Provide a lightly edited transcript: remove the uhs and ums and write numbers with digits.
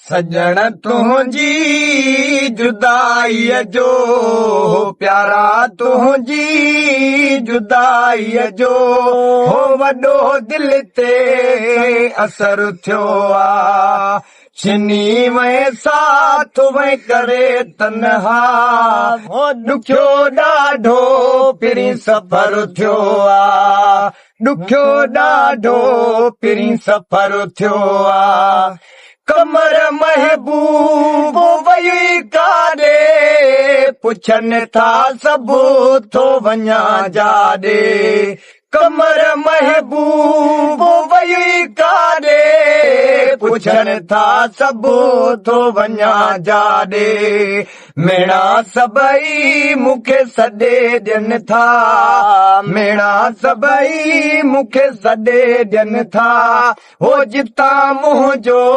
سڄڻ تنهنجي جدائيء جو پيارا تنهنجي جدائيء جو هو وڏو دل تي اثر ٿيو آ ڇني وئين ساٿ وئين ڪري تنها هو ڏکيو ڏاڍو پرين سفر ٿيو آ ڏکيو ڏاڍو پرين سفر ٿيو آ قمر محبوب وئي ڪاڏي پڇن ٿا سڀ ٿو وڃان جاڏي قمر محبوب وئي ڪاڏي پڇن ٿا سڀ ٿو وڃان جاڏي ميڻا سڀئي مون کي سڏي ڏين ٿا ميڻا سڀئي مون کي سڏي ڏين ٿا هو جتان منهنجو.